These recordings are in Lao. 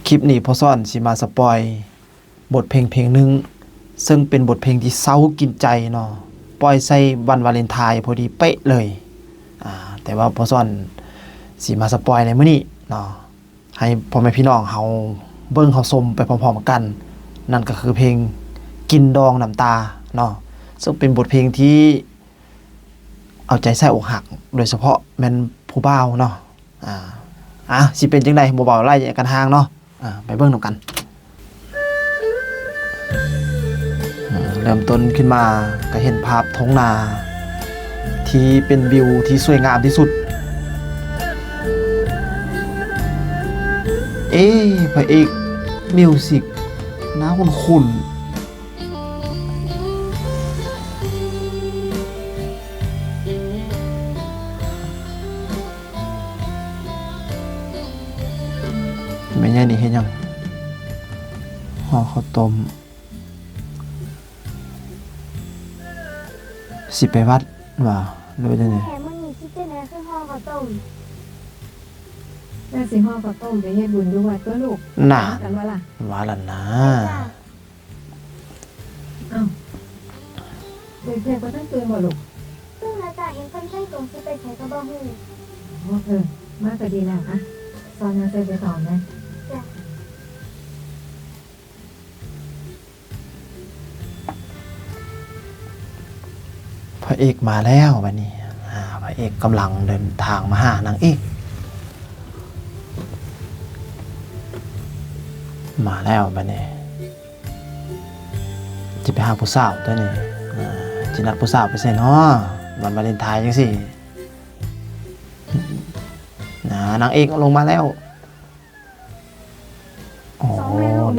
ຄລິບນີ້ພໍ່ສອນຊິມາສະປອຍບົດເພງເພງໜຶ່ງ ເຊິ່ງເປັນບົດເພງທີ່ເຊົາກິນໃຈເນາະ, ປ່ອຍໃສ່ວັນວາເລັນທາຍພໍດີເປະເລີຍ. ອາ ແຕ່ວ່າພໍ່ສອນຊິມາສະປອຍໃນມື້ນີ້ເນາະ ໃຫ້ພໍ່ແມ່ພີ່ນ້ອງເຮົາເບິ່ງເຮົາຊົມໄປພ້ອມໆກັນ, ນັ້ນກໍຄືເພງກິນດອງນ້ຳຕາເນາະ, ເຊິ່ງເປັນບົດເພງທີ່ເອົາໃຈໃສ່ອົກຫັກ ໂດຍສະເພາະແມ່ນຜູ້ບ່າວເນາະ. ອາ ອາ ຊິເປັນຈັ່ງໃດ ບໍ່ເວົ້າໄລ່ກັນຫ່າງເນາະ. ອາ ໄປເບິ່ງນຳກັນ. ອາ ເລີ່ມຕົ້ນຂຶ້ນມາກໍເຫັນພາບທົ່ງນາທີ່ເປັນວິວທີ່ສວຍງາມທີ່ສຸດ. ເອ ພະເອກ Music ໜ້າຄຸ້ນໆ. ແມ່ໃຫຍ່ນີ້ເຮັດຫຍັງ? ຫໍ່ເຂົ້າຕົ້ມ. ຊິໄປວັດຫວາ ຫຼືວ່າຈັ່ງໃດ? ແມ່ ມື້ນີ້ຊິເປັນຫຍັງຄືຫໍ່ເຂົ້າຕົ້ມ? ແມ່ຊິຫໍ່ເຂົ້າຕົ້ມໄປເຮັດບຸນຢູ່ວັດຕົວະລູກ. ນາ ກັນວ່າລະ? ວ່າລະນາ. ໄປຈ້າ. ອ້າວ ເດັກໆບໍ່ທັນຕື່ນບໍ່ລູກ? ຕື່ນແລ້ວຈ້າ, ເຫັນເພິ່ນແຕ່ງຕົວຊິໄປໃສກໍບໍ່ຮູ້. ເອີ ມາກໍດີແລ້ວ. ອະ ສອນມາໃສ່ໃບຕອງແດ່. ຈ້າ. ພະເອກມາແລ້ວບັດນີ້. ອາ ພະເອກກຳລັງເດີນທາງມາຫານາງເອກ. ມາແລ້ວບັດນີ້. ຊິໄປຫາຜູ້ສາວຕົວະນີ້. ອາ ຊິນັດຜູ້ສາວໄປໃສນໍ? ວັນວາເລັນທາຍຈັ່ງຊີ້. ນາ ນາງເອກລົງມາແລ້ວ. ໂອ້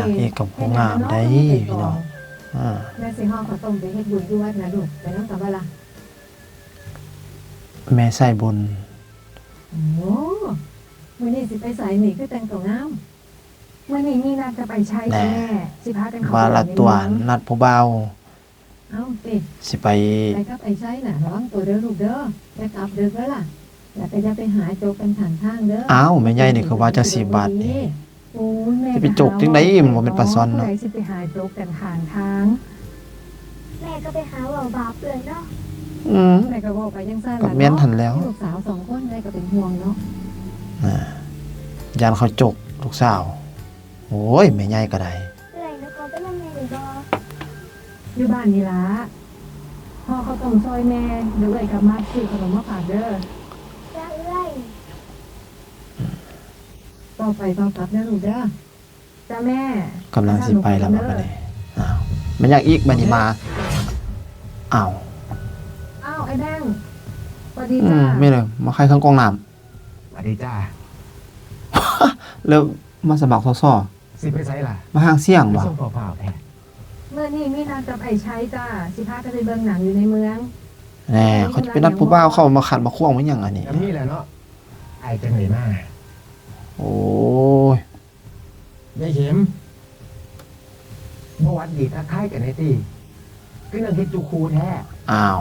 ນາງເອກກໍຜູ້ງາມໄດ໋ພີ່ນ້ອງ. ອາ ແມ່ຊິຫໍ່ເຂົ້າຕົ້ມໄປເຮັດບຸນຢູ່ວັດນະລູກ, ໄປນຳກັນບໍ່ລະ? ແມ່ໃສ່ບຸນ. ໂອ້ ມື້ນີ້ຊິໄປໃສນີ້ ຄືແຕ່ງຕົວງາມ? ມື້ນີ້ມີນັດກັບອ້າຍໄຊກັບແມ່ ຊິພາກັນເຂົ້າໄປໃນເມືອງ. ວ່າລະຕົວະ ນັດຜູ້ບ່າວ. ເອົ້າ ຕິ ຊິໄປ ໄປກັບອ້າຍໄຊນະ ລະວັງໂຕເດີລູກເດີ, ຢ່າກັບດຶກເດີລະ ແລ້ວກໍຢ່າໄປຫາຈົກກັນຂ້າງທາງເດີ. ອ້າວ ແມ່ໃຫຍ່ນີ້ຄືວ່າຈັ່ງຊີ້ບາດນີ້. ໂອ້ຍ ແມ່ ຊິໄປຈົກຈັ່ງໃດ ມັນບໍ່ແມ່ນປາຊ່ອນເນາະ. ຜູ້ໃດຊິໄປຫາຈົກກັນຂ້າງທາງ? ແມ່ກໍໄປຫາເວົ້າບາບເອື້ອຍເນາະ. ອືມ ແມ່ກໍເວົ້າໄປຈັ່ງຊັ້ນລະເນາະ. ກໍແມ່ນຫັ້ນແລ້ວ ມີລູກສາວສອງຄົນ ແມ່ກໍເປັນຫ່ວງເນາະ. ອ່າ ຢ້ານເຂົາຈົກລູກສາວ. ໂອ້ຍ ແມ່ໃຫຍ່ກໍໄດ້. ເອື້ອຍ ໜູຂໍໄປນຳແມ່ໄດ້ບໍ່? ຢູ່ບ້ານນີ້ລະ. ຫໍ່ເຂົ້າຕົ້ມຊ່ອຍແມ່ ດຽວເອື້ອຍກັບມາຊື້ຂະໜົມມາຝາກເດີ. ຈ້າເອື້ອຍ. ເວົ້າໄປເວົ້າກັບເດີລູກເດີ. ຈ້າແມ່. ກຳລັງຊິໄປແລ້ວບັດນີ້. ອ້າວ ແມ່ນຫຍັງອີກບັດນີ້ມາ? ອ້າວ ອ້າວ ອ້າຍແບງ. ຫວັດດີ ອືມ ຈ້າ. ແມ່ນເລີຍ ມາຂາຍເຄື່ອງກອງນ້ຳ. ຫວັດດີຈ້າ. ແລ້ວມາສະໝັກ ສສ. ຊິໄປໃສລະ? ມາຫາງສຽງຫວາ? ສົ່ງຟ້າວແທ້. ມື້ນີ້ມີນັດກັບອ້າຍໄຊຈ້າ, ຊິພາກັນໄປເບິ່ງໜັງຢູ່ໃນເມືອງ. ແນ່ ເຂົາຈະໄປນັດຜູ້ບ່າວເຂົາມາຂັດມາຂວາງມາຫຍັງອັນນີ້? ກໍມີແຫຼະເນາະ, ອ້າຍຈັ່ງໄດ້ມາ. ໂອ້ຍ ຍາຍເຂັມ ບໍ່ຫວັດດີທັກທາຍກັນແດ່ຕິ? ຄືນັ່ງເຮັດຈຸຄູແທ້. ອ້າວ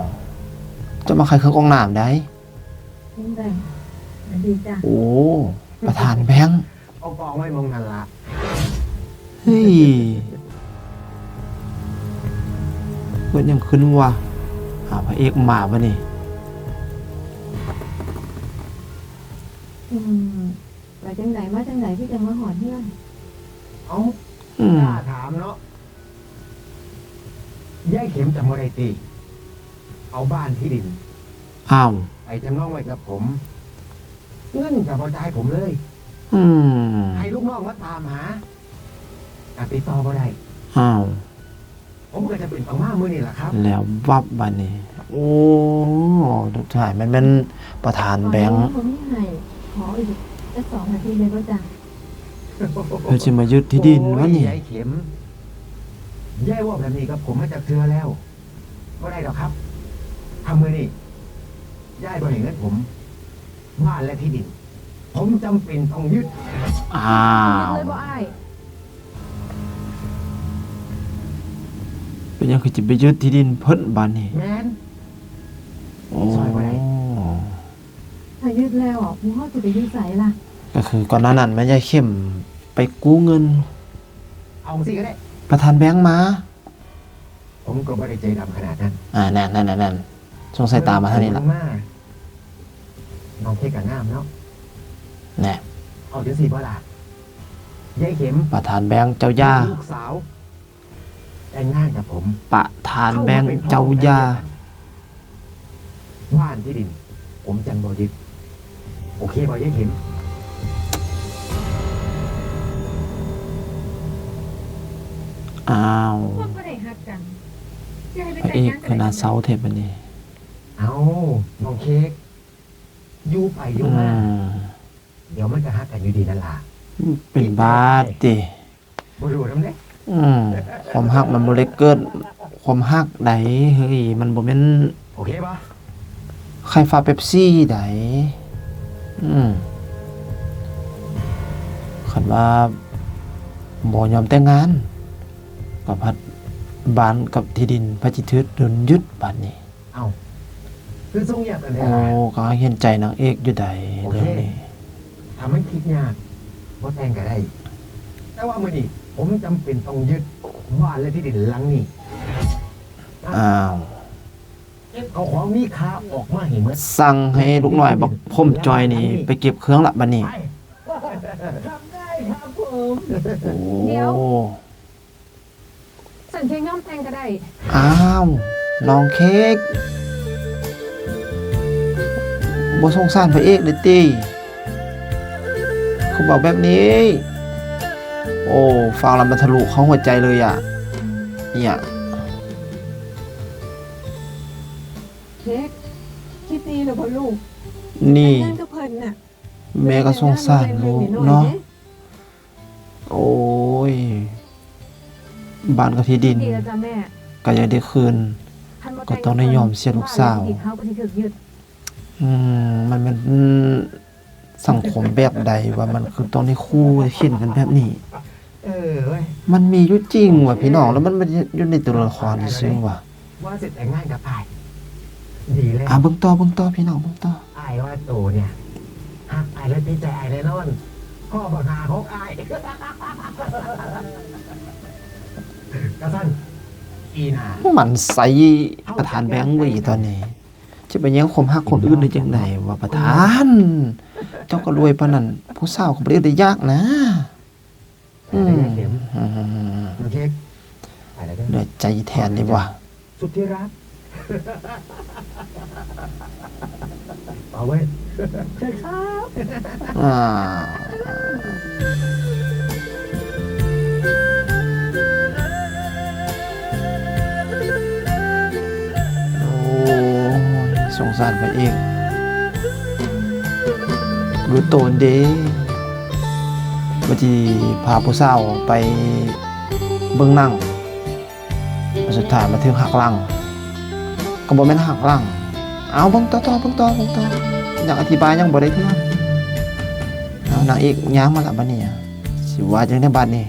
ເຈົ້າມາຂາຍເຄື່ອງກອງນ້ຳໃດ? ເປັນໃດ? ຫວັດດີຈ້າ. ໂອ້ ປະທານແບງ. ເອົາກອງໄວ້ໝ່ອງນັ້ນລະ. ເຮີ້ຍ ເກີດຫຍັງຂຶ້ນວະ? ຫາພະເອກມາບັດນີ້. ອືມ ໄປຈັ່ງໃດມາຈັ່ງໃດ ຄືຈັ່ງມາຮອດເຮືອນ? ເອົ້າ ອືມ ກ້າຖາມເນາະ. ຍາຍເຂັມຈຳບໍ່ໄດ້ຕິ? ເອົາບ້ານທີ່ດິນ ອ້າວ ໄປຈຳນອງໄວ້ກັບຜົມ, ເງິນກໍບໍ່ຈ່າຍຜົມເລີຍ. ອືມ ໃຫ້ລູກນ້ອງມາຕາມຫາ ກໍຕິດຕໍ່ບໍ່ໄດ້. ອ້າວ ຜົມກໍຈຳເປັນຕ້ອງມາມື້ນີ້ລະຄັບ. ແລ້ວວັບບາດນີ້. ໂອ້ ສຸດທ້າຍແມ່ນ ແມ່ນປະທານແບງ. ບໍ່ມີໃຫ້ ຂໍອີກຈັກສອງນາທີໄດ້ບໍ່ຈ້າ? ເພິ່ນຊິມາຍຶດທີ່ດິນວະນີ້. ໂອ້ຍ ຍາຍເຂັມ, ຍາຍເວົ້າແບບນີ້ກັບຜົມມາຈັກເທື່ອແລ້ວ. ບໍ່ໄດ້ດອກຄັບ. ຖ້າມື້ນີ້ຍາຍບໍ່ໃຫ້ເງິນຜົມ, ບ້ານ ແລະ ທີ່ດິນ ຜົມຈຳເປັນຕ້ອງຍຶດ. ອ້າວ ເລີຍບໍ່ອ້າຍ? ເປັນຫຍັງຄືຈະໄປຍຶດທີ່ດິນເພິ່ນບາດນີ້? ແມ່ນ. ໂອ້ ຊ່ອຍບໍ່ໄດ້. ຖ້າຍຶດແລ້ວ ໝູ່ເຮົາຊິໄປຢູ່ໃສລະ? ກໍຄືກ່ອນໜ້ານັ້ນແມ່ນຍາຍເຂັມ ໄປກູ້ເງິນ ເອົາຈັ່ງຊີ້ກໍໄດ້ ປະທານແບງມາ. ຜົມກໍບໍ່ໄດ້ໃຈດຳຂະໜາດນັ້ນ. ອ່າ ນັ້ນໆໆໆ ສົ່ງສາຍຕາມາທາງນີ້ລະ. ມາ ນ້ອງເຄກກໍງາມເນາະ. ແນ່ ເອົາຈັ່ງຊີ້ບໍ່ລະ ຍາຍເຂັມ? ປະທານແບງເຈົ້າຢ່າ ລູກສາວ ແຕ່ງງານກັບຜົມ ປະທານແບງເຈົ້າຢ່າ ບ້ານທີ່ດິນ ຜົມຈັ່ງບໍ່ຍຶດ ໂອເຄບໍ່ຍາຍເຂັມ? ອ້າວ ພວກບໍ່ໄດ້ຮັກກັນ ຊິໃຫ້ໄປ ພະເອກ ແຕ່ງງານກັນ ຄືໜ້າເສົ້າແທ້ບັດນີ້. ເອົ້າ ນ້ອງເຄກ ຢູ່ໄປຢູ່ມາ ອືມ ດຽວມັນກໍຮັກກັນຢູ່ດີນັ້ນລະ. ເປັນບ້າຕິ? ບໍ່ຮູ້ນຳເດ້. ອືມ ຄວາມຮັກມັນບໍ່ໄດ້ເກີດຄວາມຮັກໃດ໋ ເຮີ້ຍ ມັນບໍ່ແມ່ນ ໂອເຄບໍ່? ໄຂ່ຟ້າເປັບຊີໃດ໋. ອືມ ຄັນວ່າບໍ່ຍອມແຕ່ງງານ ກໍພັດ ບ້ານກັບທີ່ດິນ ພັດຊິຖືກໂດນຍຶດບາດນີ້. ເອົ້າ ຄືຊົງງຽບກັນແທ້? ໂອ້ ກໍເຫັນໃຈນາງເອກຢູ່ໃດ໋ ໂອເຄ ເລື່ອງນີ້. ຖ້າມັນຄິດຍາກ ບໍ່ແຕ່ງກໍໄດ້ ແຕ່ວ່າມື້ນີ້ຜົມຈຳເປັນຕ້ອງຍຶດບ້ານ ແລະ ທີ່ດິນຫຼັງນີ້. ອ້າວ ເກັບເອົາຂອງມີຄ່າອອກມາໃຫ້ໝົດ. ສັ່ງໃຫ້ລູກນ້ອຍບັກຜົມຈ່ອຍນີ້ໄປເກັບເຄື່ອງລະບາດນີ້. ໄປ. ໂອ້ ດຽວ ສັນເຄງຍອມແຕ່ງກໍໄດ້. ອ້າວ ນ້ອງເຄກ ບໍ່ສົງສານພະເອກເລີຍຕິ? ຄືເວົ້າແບບນີ້? ໂອ້ ຟັງແລ້ວມັນທະລຸເຂົ້າຫົວໃຈເລີຍອະ. ເອີຍ ເຄກ ຄິດດີແລ້ວບໍ່ລູກ? ນີ້ ແຕ່ງງານກັບເພິ່ນນະ ແມ່ກໍສົງສານລູກເນາະ. ໂອ້ຍ ບ້ານກັບທີ່ດິນກໍຢາກໄດ້ຄືນ ກໍຕ້ອງໄດ້ຍອມເສຍລູກສາວ. ອືມ ມັນແມ່ນສັງຄົມແບບໃດວະ ມັນຄືຕ້ອງໄດ້ຂູ່ໄດ້ເຂັນກັນແບບນີ້? ເອີ ມັນມີຢູ່ຈິງວະພີ່ນ້ອງ ແລ້ວມັນບໍ່ໄດ້ຢູ່ໃນຕົວລະຄອນຊື່ໆວະ. ວ່າຊິແຕ່ງງານກັບອ້າຍ. ດີແລ້ວ. ອ່າ ເບິ່ງຕໍ່ ເບິ່ງຕໍ່ ພີ່ນ້ອງ ເບິ່ງຕໍ່. ອ້າຍວ່າໂຕເນີ້ຍຮັກອ້າຍ ແລະ ຕິດໃຈອ້າຍແນ່ນອນ. ພໍ່ບັກຫາຂອງອ້າຍ. ກະຊັ້ນ ປີໜ້າ. ໝັ້ນໄສ້ປະທານແບງເວີຍຕອນນີ້. ຈະໄປແຍ່ງຄວາມຮັກຄົນອື່ນໄດ້ຈັ່ງໃດວະປະທານ? ເຈົ້າກໍລວຍປານນັ້ນ ຜູ້ສາວກໍບໍ່ໄດ້ຢາກນະ. ອືມ ເຫຼືອໃຈແທນເລີຍວ່າ ສຸດທີ່ຮັກ. ເອົາເວີຍ ເຊີນຄັບ. ອ່າ ໂອ້ຍ ສົງສານພະເອກ ຮູ້ໂຕນເດ້ ວ່າຊິພາຜູ້ສາວໄປເບິ່ງໜັງ ສຸດທ້າຍມາຖືກຫັກຫຼັງ ກໍບໍ່ແມ່ນຫັກຫຼັງ. ເອົາ ເບິ່ງຕໍ່ໆ ເບິ່ງຕໍ່ໆ ເບິ່ງຕໍ່ ຍັງອະທິບາຍຍັງບໍ່ໄດ້ເທື່ອ. ເອົາ ນາງເອກຍ່າງມາລະບາດນີ້ ຊິວ່າຈັ່ງໃດບາດນີ້?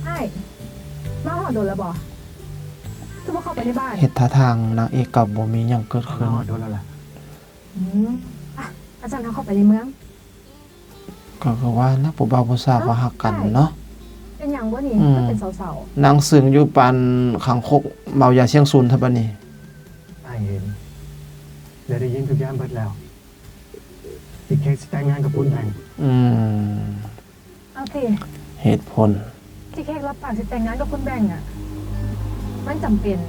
ອ້າຍ ມາຮອດດົນແລ້ວບໍ່? ຄືບໍ່ເຂົ້າໄປໃນບ້ານ? ເຮັດທ່າທາງນາງເອກກໍບໍ່ມີຫຍັງເກີດຂຶ້ນ. ມາຮອດດົນແລ້ວລະ. ອືມ ອະ ຄັນຊັ້ນເຮົາເຂົ້າໄປໃນເມືອງ. ກໍຄືວ່ານະ ຜູ້ບ່າວຜູ້ສາວກໍຮັກກັນເນາະ. ເປັນຫຍັງບໍ່ນີ້? ອືມ ຄືເປັນເສົ້າໆ? ນັ່ງຊຶງຢູ່ປານຄາງຄົກເມົາຢາສ່ຽງສູນແທ້ບາດນີ້. ອ້າຍເຫັນ ແລະ ໄດ້ຍິນທຸກຢ່າງເບິດແລ້ວ. ທີ່ເຄກຊິແຕ່ງງານກັບຄຸນແບງ. ອືມ ເອົາຕິ ເຫດຜົນ ທີ່ເຄກຮັບປາກຊິແຕ່ງງານກັບຄຸນແບງນະ ມັນຈຳເປັນ.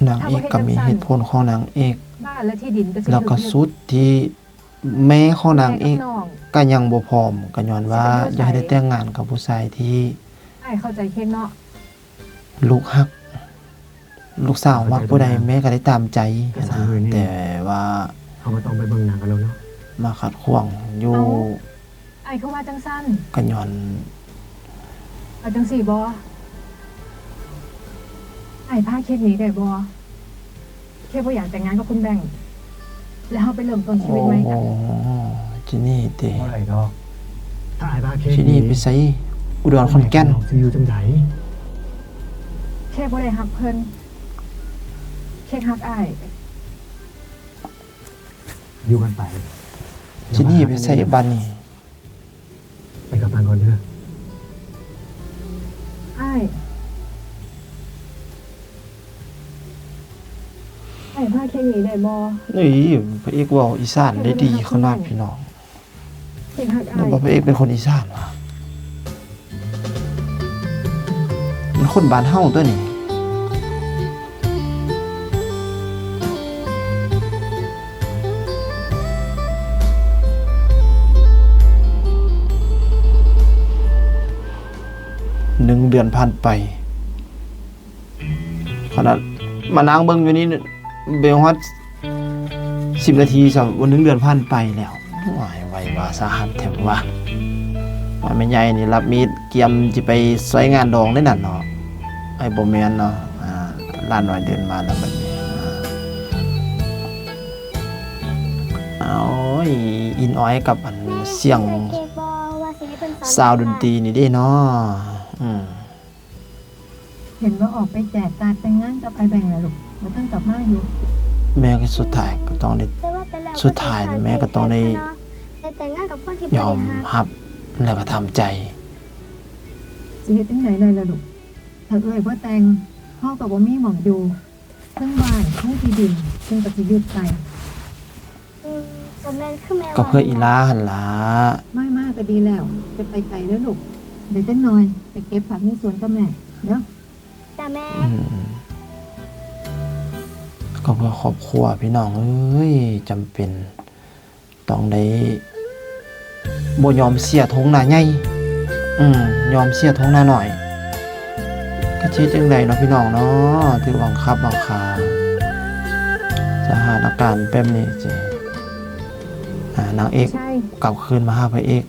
ນາງເອກກໍມີເຫດຜົນຂອງນາງເອກ ບ້ານ ແລະ ທີ່ດິນກໍຊິ ແລ້ວກໍສຸດທີ່ແມ່ຂອງນາງເອກກໍຍັງບໍ່ພ້ອມ ກໍຍ້ອນວ່າຢາກໃຫ້ໄດ້ແຕ່ງງານກັບຜູ້ຊາຍທີ່ ອ້າຍເຂົ້າໃຈເຄກເນາະ. ລູກຮັກ ລູກສາວມັກຜູ້ໃດແມ່ກໍໄດ້ຕາມໃຈຫັ້ນນະ ແຕ່ວ່າເຮົາບໍ່ຕ້ອງໄປເບິ່ງໜັງກັນແລ້ວເນາະ ມາຂັດຂວາງຢູ່. ເອົ້າ ອ້າຍຄືວ່າຈັ່ງຊັ້ນ? ກໍຍ້ອນ ເອົາຈັ່ງຊີ້ບໍ່? ອ້າຍພາເຄກໜີໄດ້ບໍ່? ເຄກບໍ່ຢາກແຕ່ງງານກັບຄຸນແບງ ແລ້ວເຮົາໄປເລີ່ມຕົ້ນຊີວິດໃໝ່ກັນ. ໂອ້ ຈີນີຕິ ບໍ່ໄດ້ດອກ ຖ້າອ້າຍພາເຄກ ຈີນີໄປໃສ? ອຸດອນ ຂອນແກ່ນ. ຊິຢູ່ຈັ່ງໃດ? ເຄກບໍ່ໄດ້ຮັກເພິ່ນ ເຄກຮັກອ້າຍ. ຢູ່ກັນໄປ ຊິໜີໄປໃສບາດນີ້? ໄປກັບນາງກ່ອນເດີ. ອ້າຍ ອ້າຍພາເຄັງໜີໄດ້ບໍ່? ເອີຍ ພະເອກເວົ້າອີສານໄດ້ດີຂະໜາດ ພີ່ນ້ອງ. ເຄັງຮັກອ້າຍ ແລ້ວບໍ່ ພະເອກເປັນຄົນອີສານຫວາ? ມັນຄົນບ້ານເຮົາຕົວນີ້. ໜຶ່ງເດືອນຜ່ານໄປ ຂະໜາດມານັ່ງເບິ່ງຢູ່ນີ້ ບໍ່ຮອດສິບນາທີຊ້ຳ ໜຶ່ງເດືອນຜ່ານໄປແລ້ວ. ໂອ້ຍ ໄວວາສາຫັນແທ້ຫວາ. ວ່າແມ່ໃຫຍ່ນີ້ລັບມີດກຽມຊິໄປຊ່ອຍງານດອງເດ້ນັ້ນເນາະ. ເອີຍ ບໍ່ແມ່ນເນາະ. ອ່າ ຫຼານນ້ອຍເດີນມາແລ້ວບັດນີ້. ໂອ້ຍ ອິນອອຍກັບອັນສຽງຊາວດົນຕີນີ້ເດ້ເນາະ. ອືມ. ເຫັນວ່າອອກໄປແຈກກາດແຕ່ງງານກັບອ້າຍແບງແລ້ວລູກ ບໍ່ທັນກັບມາຢູ່. ແມ່ກໍສຸດທ້າຍກໍຕ້ອງໄດ້ ສຸດທ້າຍແມ່ກໍຕ້ອງໄດ້ຍອມຮັບ ແລ້ວກໍທຳໃຈ. ຊິເຮັດຈັ່ງໃດໄດ້ລະລູກ? ຖ້າເອື້ອຍບໍ່ແຕ່ງ ເຮົາກໍບໍ່ມີໝ່ອງຢູ່. ເທິງບ້ານເທິງທີ່ດິນເພິ່ນກໍຊິຍຶດໄປ. ອືມ ກໍແມ່ນຄືແມ່ ກໍເພື່ອອີຫຼ້າຫັ້ນລະ. ມາ ມາກໍດີແລ້ວ ຈະໄປໄກເດີລູກ. ເດີຈັກໜ່ອຍໄປເກັບຜັກໃນສວນກັບແມ່ເດີ. ຈ້າແມ່. ອືມ ກໍເພື່ອຄອບຄົວ ພີ່ນ້ອງເອີຍ ຈຳເປັນ ຕ້ອງໄດ້ບໍ່ຍອມເສຍທົ່ງນາໃຫຍ່ ອືມ ຍອມເສຍທົ່ງນານ້ອຍ. ກໍຊິເຮັດຈັ່ງໃດເນາະ ພີ່ນ້ອງເນາະ ຖືກບັງຄັບບັງຄາ ສະຖານະການແບບນີ້ຊິ ອ່າ ນາງເອກກັບຄືນມາຫາພະເອກ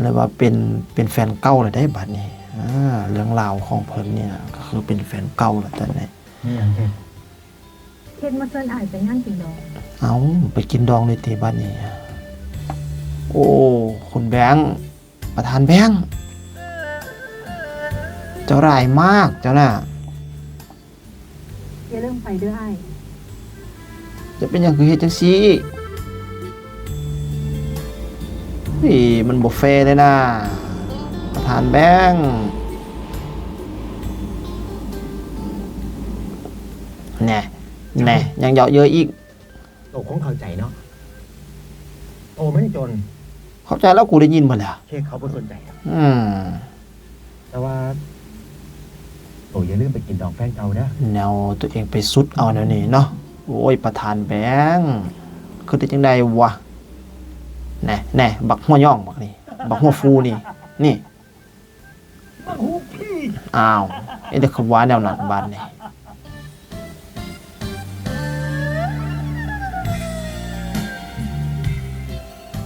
ແລ້ວວ່າເປັນ ເປັນແຟນເກົ່າແລ້ວເດ້ບາດນີ້. ອ່າ ເລື່ອງລາວຂອງເພິ່ນນີ້ນະ ກໍຄືເປັນແຟນເກົ່າແລ້ວຕອນນີ້. ມີຫຍັງເຮັດ? ເຮັດມາເຊີນອ້າຍໄປງານກິນດອງ. ເອົ້າ ໄປກິນດອງເລີຍຕິບາດນີ້? ໂອ້ ຄຸນແບງ ປະທານແບງ ເຈົ້າຮ້າຍມາກເຈົ້ານະ. ຢ່າລືມໄປເດີອ້າຍ. ຈະເປັນຫຍັງຄືເຮັດຈັ່ງຊີ້? ເອີຍ ມັນບໍ່ແຟເລີຍນາ ປະທານແບງ. ແນ່ ແນ່ ຍັງເຍາະເຍີ້ຍອີກ. ໂຕຄົງເຂົ້າໃຈເນາະ ໂຕມັນຈົນ. ເຂົ້າໃຈແລ້ວ ກູໄດ້ຍິນໝົດແລ້ວ. ເຄກເຂົາບໍ່ສົນໃຈດອກ. ອືມ ແຕ່ວ່າໂຕຢ່າລືມໄປກິນດອງແຟນເກົ່າເດີ. ແນວຕົວເອງໄປສຸດເອົາແນວນີ້ເນາະ. ໂອ້ຍ ປະທານແບງ ຄິດໄດ້ຈັ່ງໃດວະ? ແນ່ ແນ່ ບັກຫົວຫຍ້ອງບັກນີ້ ບັກຫົວຟູນີ້ ນີ້. ອ້າວ ເຮັດໄດ້ຄືວ່າແນວນັ້ນບາດນີ້.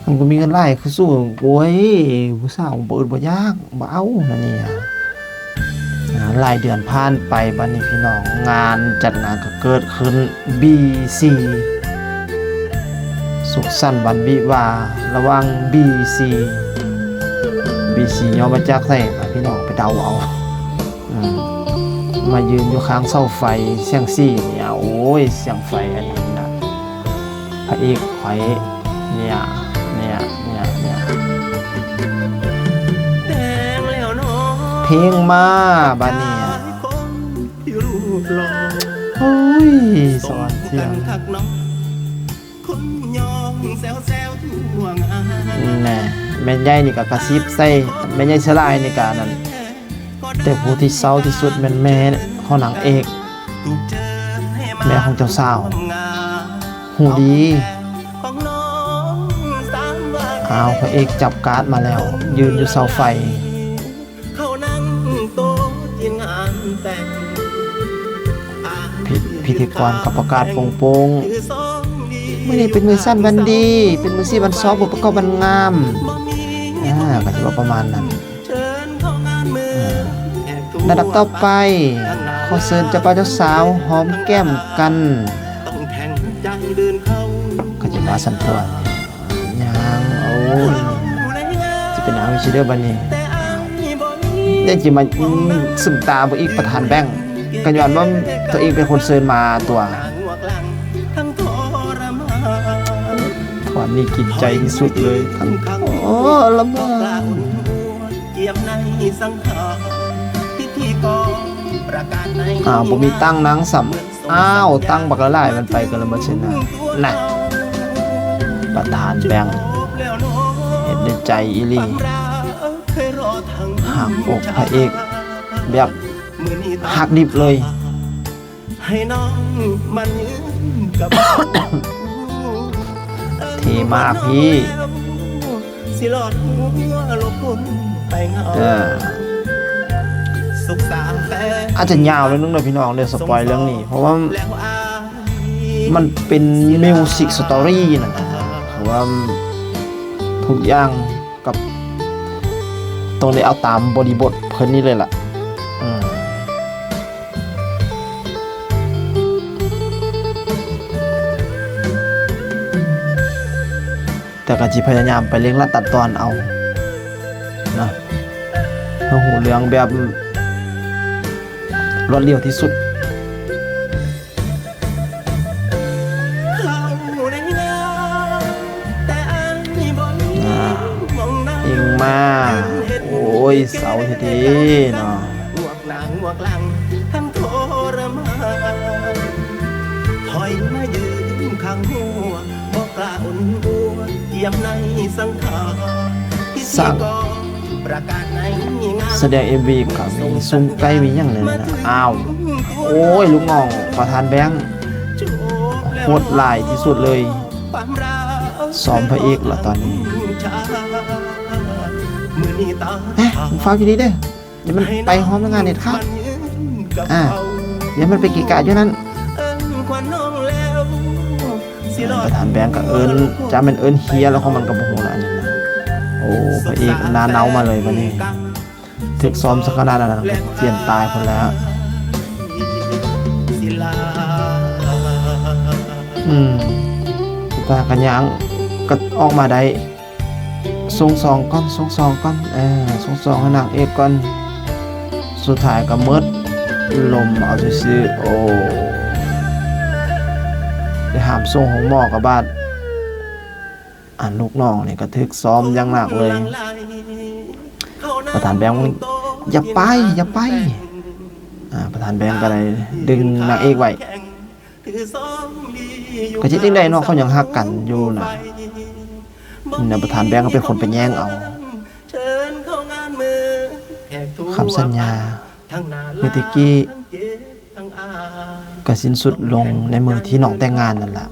ມັນກໍມີເງິນຫຼາຍຄືສູງ. ໂອ້ຍ ຜູ້ສາວບໍ່ອຶດບໍ່ຢາກ ບໍ່ເອົາແນວນີ້. ອ່າ ຫຼາຍເດືອນຜ່ານໄປ ບາດນີ້ພີ່ນ້ອງ ງານຈັດງານກໍເກີດຂຶ້ນ ບີຊີ ສຸກສັນວັນວິວາ ລະຫວ່າງ ບີຊີ ບີຊີ ຍ່ອມາຈາກໃສ? ອ່າ ພີ່ນ້ອງໄປເດົາເອົາ. ອືມ ມາຢືນຢູ່ຂ້າງເສົາໄຟແສງສີນີ້ ໂອ້ຍ ແສງໄຟອັນນີ້ນະ ພະເອກຂ້ອຍ ເນຍ ເນຍ ເນຍ ເນຍ ເພງມາບາດນີ້. ໂອ້ຍ ສະຫວ່ານສຽງ. ແນ່ ແມ່ໃຫຍ່ນີ້ກໍກະຊິບໃສ່ ແມ່ໃຫຍ່ສະຫຼາຍນີ້ກະອັນນັ້ນ ແຕ່ຜູ້ທີ່ເສົ້າທີ່ສຸດແມ່ນແມ່ຂອງນາງເອກ ແມ່ຂອງເຈົ້າສາວ ຮູ້ດີ. ອ້າວ ພະເອກຈັບກາດມາແລ້ວ ຢືນຢູ່ເສົາໄຟ. ພິ ພິທີກອນກໍປະກາດໂປ່ງໆ ມື້ນີ້ເປັນມື້ສັນວັນດີ ເປັນມື້ສີວັນຊອບ ມື້ປະກອບວັນງາມ. ອ່າ ກໍຊິເວົ້າປະມານນັ້ນ. ອ່າ ລຳດັບຕໍ່ໄປ ຂໍເຊີນເຈົ້າບ່າວເຈົ້າສາວຫອມແກ້ມກັນ ກໍຊິມາຊັ້ນຕົວະ. ຍ່າງ ໂອ້ຍ ຊິເປັນຫຍັງຊິເດີບາດນີ້. ຍັງຊິມາ ອືມ ຊຶມຕາບໍ່ອີກ ປະທານແບງ ກໍຍ້ອນວ່າຕົວເອງເປັນຄົນເຊີນມາຕົວະ. ນີ້ກິນໃຈທີ່ສຸດເລີຍ. ໂອ້ ລະມາ ອ້າວ ບໍ່ມີຕັງນາງຊ້ຳ. ອ້າວ ຕັງບັກຫຼາຍໆ ມັນໄປກັນລະໝົດຊີ້ນະ. ນະ ປະທານແບງ ເຮັດໃນໃຈອີ່ຫຼີ. ຫັກອົກພະເອກແບບຫັກດິບເລີຍ. ເທ່ມາກພີ່. ເອີ ອາດຈະຍາວໜ້ອຍໜຶ່ງເດີພີ່ນ້ອງເດີ ສະປອຍເລື່ອງນີ້ ເພາະວ່າມັນເປັນມິວສິກສະຕໍຣີນັ້ນນະ ເພາະວ່າທຸກຢ່າງ ກັບ ຕ້ອງໄດ້ເອົາຕາມບໍລິບົດເພິ່ນນີ້ເລີຍລະ. ອືມ ແຕ່ກໍຊິພະຍາຍາມໄປເລັ່ງລັດຕັດຕອນເອົານະ ໃຫ້ຮູ້ເລື່ອງແບບລວດລຽວທີ່ສຸດ. ອ່າ ເອັງມາ ໂອ້ຍ ເສົ້າແທ້ໆເນາະ. ສ້າງ ສະແດງເອັມວີກໍມີຊຸມໄກ່ມີຫຍັງແນ່ນະ. ອ້າວ ໂອ້ຍ ລູກນ້ອງປະທານແບງ ໂຫດຫຼາຍທີ່ສຸດເລີຍ. ຊ້ອມພະເອກລະຕອນນີ້. ເອະ ມຶງຟ້າວຢູ່ນີ້ເດີ້ ຢ່າມັນໄປຮ່ວມງານເດັດຂາດ. ອ່າ ຢ່າມັນໄປເກະກະຢູ່ນັ້ນ. ປະທານແບງກໍເອີ້ນ ຈະແມ່ນເອີ້ນເຮຍແລ້ວຂອງມັນກໍບໍ່ຮູ້ລະອັນນີ້ນະ. ໂອ້ ພະເອກໜ້າເນົ່າມາເລີຍບັດນີ້. ຖືກຊ້ອມສັກຂະໜາດນັ້ນ ກໍປ່ຽນຕາຍພຸ້ນແລ້ວ. ອືມ ຕາກໍຍ່າງກໍອອກມາໄດ້. ສົ່ງຊອງກ່ອນ ສົ່ງຊອງກ່ອນ ເອີ ສົ່ງຊອງໃຫ້ນາງເອກກ່ອນ. ສຸດທ້າຍກໍໝົດລົມເອົາຊື່ໆ. ໂອ້ ໄດ້ຫາມສົ່ງໂຮງໝໍກະບາດ. ອັນລູກນ້ອງນີ້ກໍຖືກຊ້ອມຢ່າງໜັກເລີຍ. ປະທານແບງ ຢ່າໄປ ຢ່າໄປ. ອ່າ ປະທານແບງກໍໄດ້ດຶງນາງເອກໄວ້. ກໍຊິຈັ່ງໃດເນາະ ເຂົາຍັງຮັກກັນຢູ່ນະ. ແນວປະທານແບງກໍເປັນຄົນໄປແຍ່ງເອົາຄຳສັນຍາ ຄືແຕ່ກີ້ ກໍສິ້ນສຸດລົງໃນມື້ທີ່ນ້ອງແຕ່ງງານນັ້ນລະ.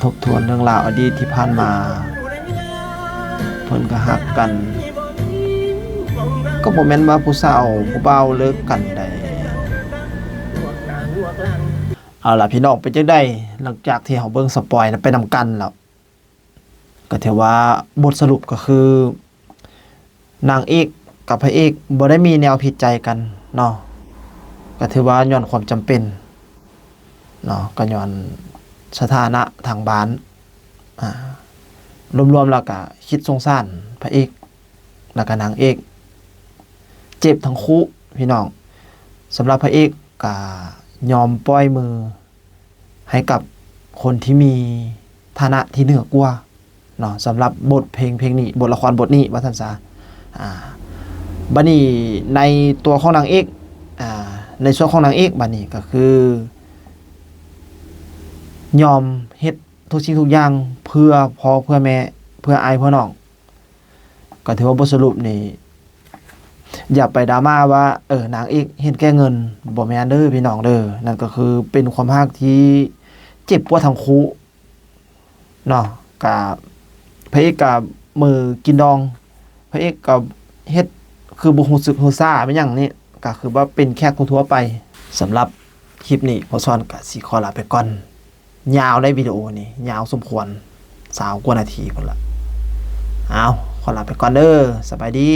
ທົບທວນເລື່ອງລາວອະດີດທີ່ຜ່ານມາ ເພິ່ນກໍຮັກກັນ. ກໍບໍ່ແມ່ນວ່າຜູ້ສາວຜູ້ບ່າວເລີກກັນໄດ້. ເອົາລະພີ່ນ້ອງ ເປັນຈັ່ງໃດ ຫຼັງຈາກທີ່ເຮົາເບິ່ງສະປອຍໄປນຳກັນແລ້ວ? ກໍຖືວ່າບົດສະຫຼຸບກໍຄື ນາງເອກກັບພະເອກບໍ່ໄດ້ມີແນວຜິດໃຈກັນເນາະ. ກໍຖືວ່າຍ້ອນຄວາມຈຳເປັນເນາະ ກໍຍ້ອນສະຖານະທາງບ້ານ. ອາ ລວມໆແລ້ວກໍຄິດສົງສານພະເອກ ແລ້ວກໍນາງເອກ ເຈັບທັງຄູ່ພີ່ນ້ອງ. ສຳລັບພະເອກກໍຍອມປ່ອຍມື ໃຫ້ກັບຄົນທີ່ມີຖານະທີ່ເໜືອກວ່າເນາະ ສຳລັບບົດເພງເພງນີ້ ບົດລະຄອນບົດນີ້ວ່າຊັ້ນຊະ. ອາ ບັດນີ້ໃນຕົວຂອງນາງເອກ ອາ ໃນສ່ວນຂອງນາງເອກ ບັດນີ້ກໍຄືຍອມເຮັດທຸກສິ່ງທຸກຢ່າງເພື່ອພໍ່ເພື່ອແມ່ ເພື່ອອ້າຍເພື່ອນ້ອງ. ກໍຖືວ່າບົດສະຫຼຸບນີ້ ຢ່າໄປດຣາມາວ່າ ເອີ ນາງເອກເຫັນແກ່ເງິນ ບໍ່ແມ່ນເດີພີ່ນ້ອງເດີ. ນັ້ນກໍຄືເປັນຄວາມຮັກທີ່ເຈັບປວດທັງຄູ່ເນາະ. ກະ ພະເອກກະມືກິນດອງ ພະເອກກະເຮັດຄືບໍ່ຮູ້ສຶກຮູ້ສາແມ່ນຫຍັງນີ້ ກະຄືວ່າເປັນແຂກທົ່ວໆໄປ. ສຳລັບຄລິບນີ້ ພໍ່ສອນກະຊິຂໍລາໄປກ່ອນ. ຍາວໄດ໋ ວິດີໂອນີ້ຍາວສົມຄວນ ຊາວກວ່ານາທີພຸ້ນລະ. ເອົາ ຂໍລາໄປກ່ອນເດີ ສະບາຍດີ.